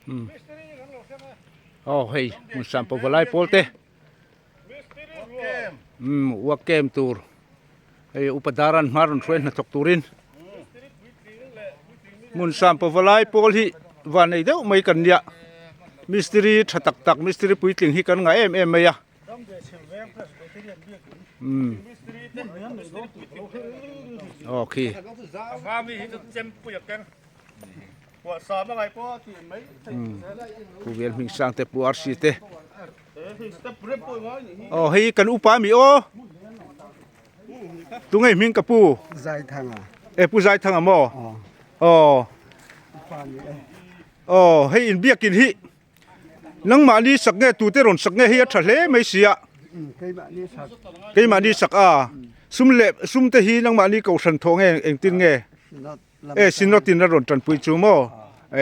Umm aw hei hmun sang pawh valai pawl te umm work camp tur hei upa daran hma rawn hruai hnathawk turin hmun sang pawh valai pawl hi van nei deuh mai kan nia mistiri tha tak tak mistiri puitling hi kan ngah em em mai a. Umm aw khi. Pu Vel hming sang te Pu RC te aw hei kan upa ami aw tunge hming ka pu Zaithanga e Pu Zaithanga maw aw aw hei in biakin hi Nangmahni sak nge tute rawn sak nge hi a tha hle mai sia. Keimahni sak a. Sum leh sum te hi nangmahni kohhran thawh nge engtin nge? E Synod in a rawn tanpui chu maw?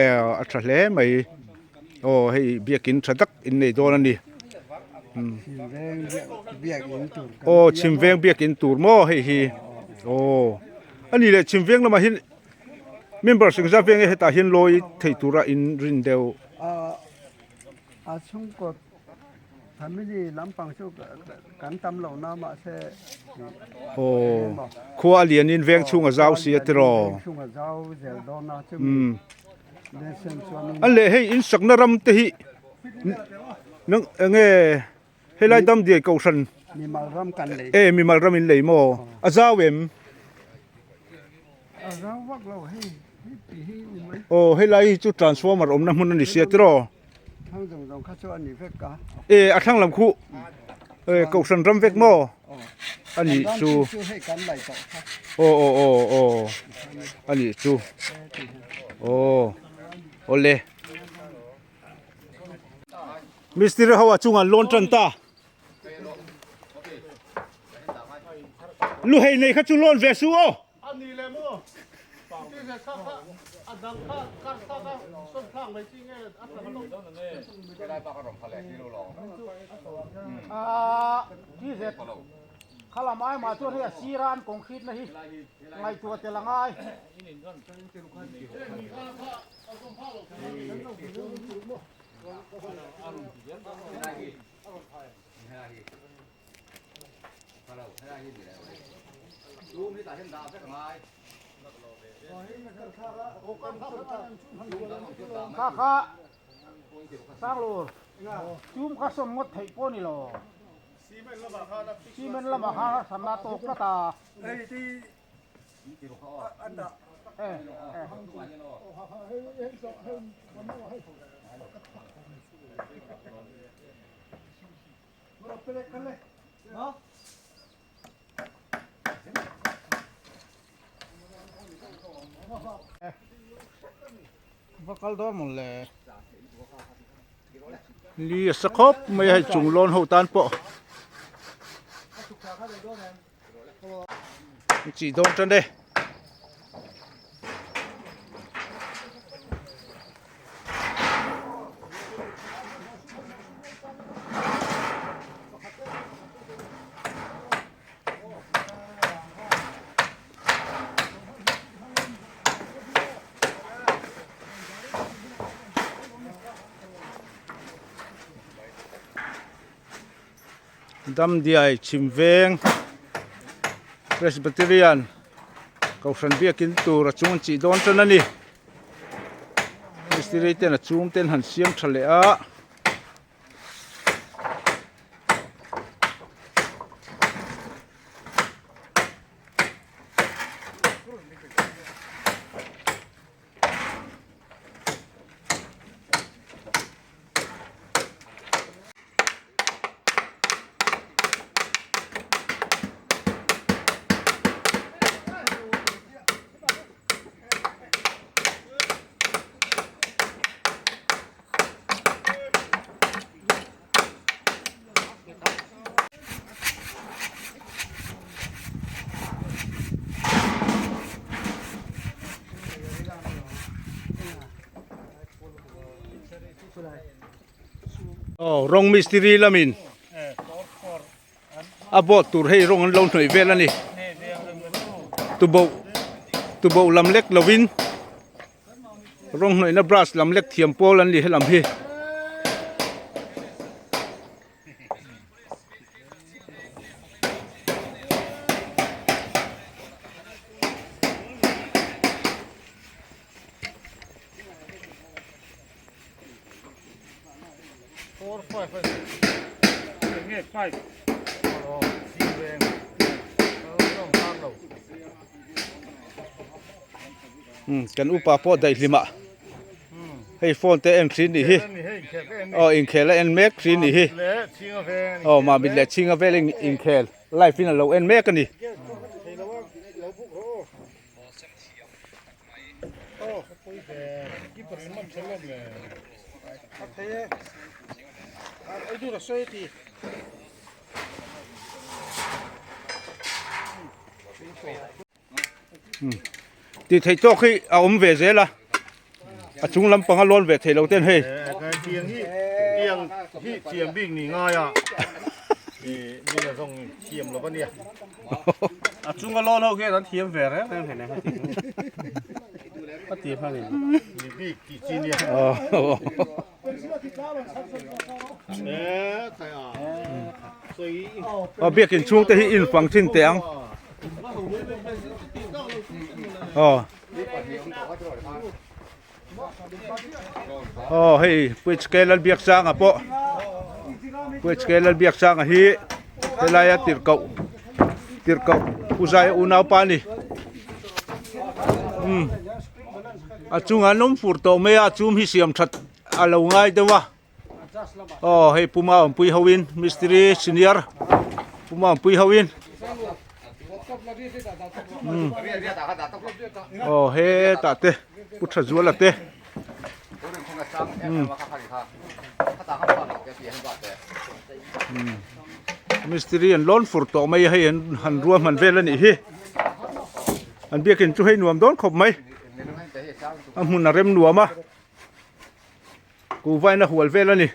E a tha hle mai. Aw hei biakin tha tak in nei dawn a ni. Aw Chhimveng biakin tur maw hei hi. Aw a ni leh Chhimveng lamah hian Member singza veng e hetah hian lawi thei tura in rin deuh. A chhungkaw family lampang chu kan tam lo na mahse Aw khua a lian in veng chhung a zau si a tiraw. Veng chhung a zau zel dawn a chumi lesson chuan A leh hei in sakna ram te hi nang enge helai dam diai kohhran mimal ram kan lei e mimal ram in lei maw a zau em. A zau vak lo hei hei ti hi ni mai. Aw helai hi chu transformer awmna hmun a ni sia tiraw. Thlang zawng zawng kha chu a ni vek a. E a thlang lam khu e kohhran ram vek maw a nih chu. Chu hei kan lai tawh kha. Aw aw aw aw a nih chu aw awle. Mistiri ho a chungah an lawn tan ta. Lu hei nei kha chu lawn ve suh aw. Kha kha Sanglur chum kha sawm ngawt theih pawh a ni lo. Cement lamah khan a hranna tawk tlat a. Va kal dawn mawn le. Ni a sa khawp mai a hei chung lawn ho tan pawh. Chi dawn tan e. Damdiai Chhimveng Presbyterian Kohhran biakin tur a chung an chih dawn tan a ni. Mistiri ten a chung ten han siam tha leh a. Aw rawng mistiri lamin a board tur hei rawng an lo hnawih vel a ni tuboh tuboh lam lek lovin. Rawng hnawihna brush lam lek thiam pawl an ni helam hi. Kan upa pawh daihlim ah hei phone te en thin nih hi aw inkhel a en mek thin nih hi aw mahmit leh chhinga vel inkhel live in alo en mek a ni. Tih theih tawk hi a awm ve zel a a chung lampang a lawn ve theih lo ten hei tiang hi tiang hi thiam bik ni ngai a mi na zawng thiam lo ania a chunga lawn ho khian an thiam ve reng reng hene a ti khan in ni bik ti chi nia Aw biakin chhung te hi in fang thin teh ang aw aw hei puichke Lalbiaksanga pawh puichke Lalbiaksanga hi helaia tirhkoh tirhkoh Pu Zaia unaupa a ni umm. A chungah an awm fur tawh mai a chum hi siam that a lo ngai deuh a aw hei puma awmpui ho in mistiri senior puma awmpui ho in umm aw hetah te pu tha zuala te umm umm mistiri an lawn fur tawh mai a hei an han ruahman vel a nih hi an biakin chu hei nuam dawn khawp mai. A hmun a rem nuam a kuhva in a hual vel a ni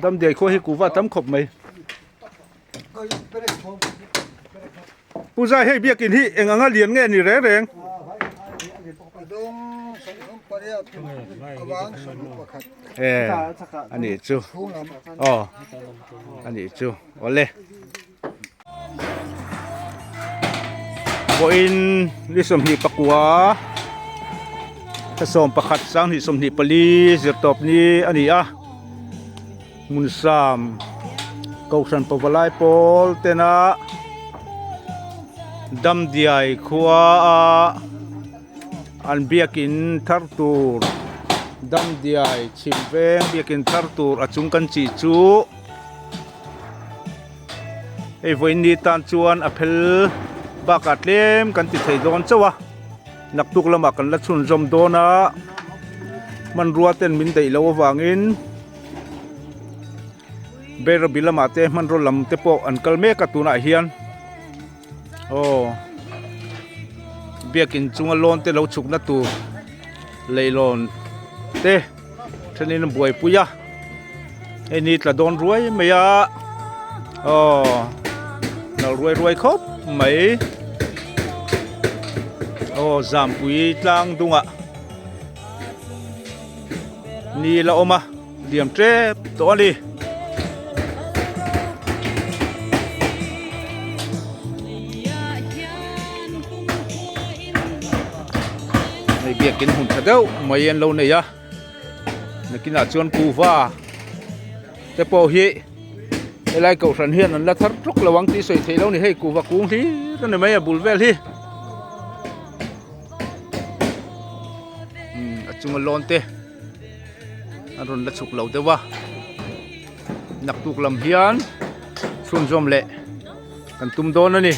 damdiai khaw hi kuhva a tam khawp mai Pu Zai hei biakin hi eng anga lian nge ni reng reng e a nih chu aw a nih chu awle. Vawiin ni 24 thla 11 sanghnih 24 zirtawp ni a ni a hmunsam kohhran pavalai pawl tena damdiai khua a an biakin thar tur damdiai chhim veng biakin thar tur a chung kan chih chu. Hei vawiin ni tan chuan a phel bakah tlem kan ti thei dawn chauh a naktuk lamah kan la chhunzawm dawn a hmanrua ten min daih loh avangin Bairabi lamah te hmanraw lam te pawh an kal mek a tunah hian aw biakin chunga lawn te lo chhukna tur leihlawn te. Thenin an buaipui a hei ni tla dawn ruai mai a aw nalh ruai ruai khawp mai aw zampui tlang dungah ni la awm a liam tep tawh a ni. Hei biakin hmun tha deuh mai an lo nei a nakinah chuan kuhva te pawh hi helai kohhran hian an la thar tluk lo ang tih sawi theih lo a ni hei kuhva kung hlir a ni mai a bul vel hi umm a chunga lawn te an rawn la chhuk lo deuh a naktuk lam hian chhunzawm leh. Kan tum dawn a ni.